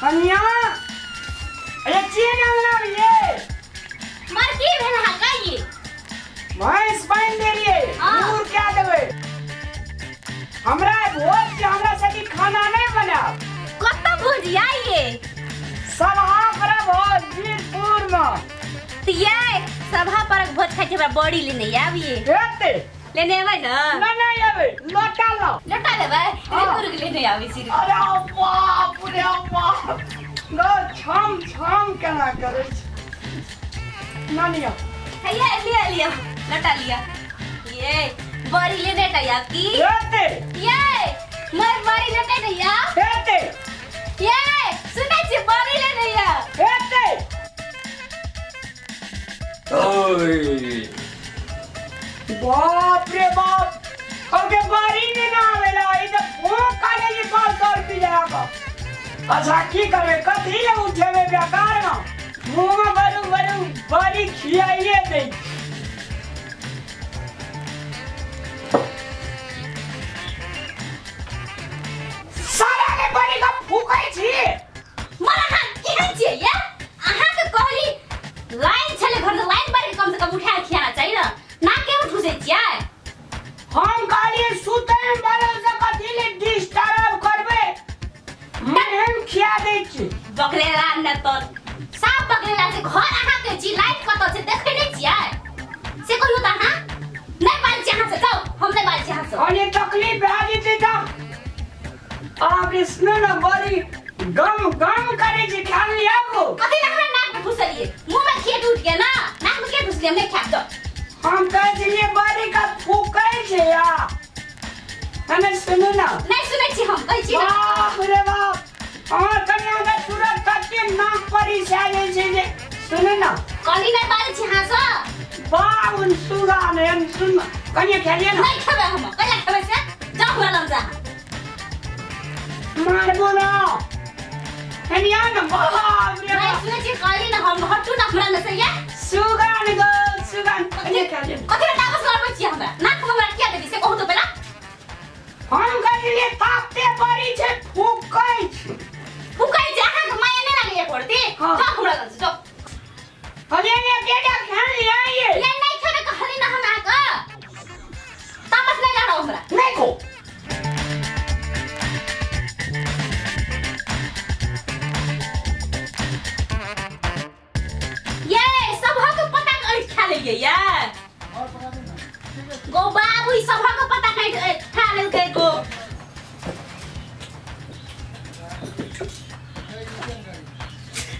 कन्या अरे चीन अंगना में ये मर की भेल हा गई भैंस बांध देलिए दूर क्या देबै। हमरा भोज के हमरा सदी खाना नहीं बनाब। कत भोज आइए सभा पर भोज वीरपुर में त ये सभा पर भोज खाइ हमरा बड़ी लेने आबिए हेते लेने आबै न ना ना आबै लोटा लो लोटा लेबै वीरपुर के लेने आबै छी। अरे बाप रे बाप गो छम छम केना करै छी ना लिया हैया लिया लिया लोटा लिया ये बड़ी लेने का या की हेते ये मर बड़ी लेने का या हेते ये सुनै छी बड़ी लेने या हेते। ओए बाप रे बाप ओके बारी में ना आवेला ई त फोन काले जी बाल तोड़ पी जाएगा। अच्छा की करबे कथी ले उठेबे बेकार में मुंह में बरू बरू बड़ी खियाइए दे। सारा के बड़ी का फूकै छी मरा हाथ केहन छियै ये अहाँ के कहली लाइन छले घर लाइन बार कम से कम उठा खियाना चाहिए ना ना के उठुसै छियै। हम कहलिए सुतै वाला से कथी ले डिस्टर्ब करबे हम खिया दै छी। बकलेला न त साफ बकलेला से घर अहाँ के छी लाइट कत छै देखै नै छियै से कहियो त अहाँ नै बाल छी अहाँ से जाउ हम नै बाल छी अहाँ से अने तकलीफ भए जेतै त आप इसमें न बड़ी गम गम करे छी खा लिया को कथी हमरा नाक में घुसलिए मुंह में खेत उठ के ना नाक में के घुसलिए हम नै खाब जाउ। हम कहै छियै बड़ी का फूकै छै या हमें सुनू ना नै सुनै छी हम कहै छी बाप रे बाप हमर कन्या के तुरंत कते नाक पर ई सै जाइ छै जे सुनू ना कहली नै बाजै छी हाँ से बाबुन सुगा ने हम सुन कन्या खेलिए ना नै खेबै हम कहिया खेबै से जाउ हमरा लग जा मारबो ना कन्या न बाप रे नै सुनै छी कहली ना हम हटू ना हमरा न से या सुगा ने गो सुगा कन्या खेलिए कथि ले तामस करबै छी हमरा नाक हमरा किया देबी से कहू तो पहिला। हम कहलिए तापते बड़ी छै फूकै छै फूकै छै अहाँ के माया नै लागैया करती जाउ हमरा लग जाउ। अरे ये बेटा खेल लिया ये ये नै खेबै कहली ना हम अहाँ के तामस नै लड़ाउ हमरा नै को ये सबहक पता ऐठ खा लेलियै ये गो बाबू ई सबहक पता काटि खा लेलकै गो।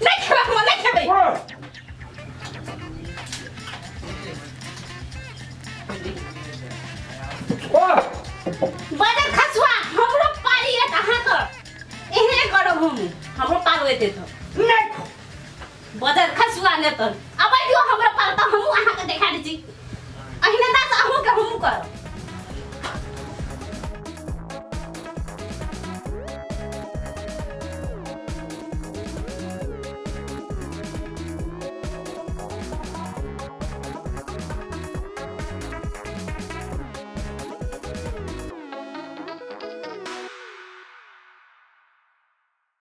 नै खेबै हम नै खेबै। बदर खसुआ हमरो पारी एत अहाँ के एहने करब हम हमरो पार एते त नै बदर खसुआ ने त अबै दियौ हमरो पार त हमहूँ अहाँ के देखा दै छी अहिने दास अहूँ के हमहूँ करब।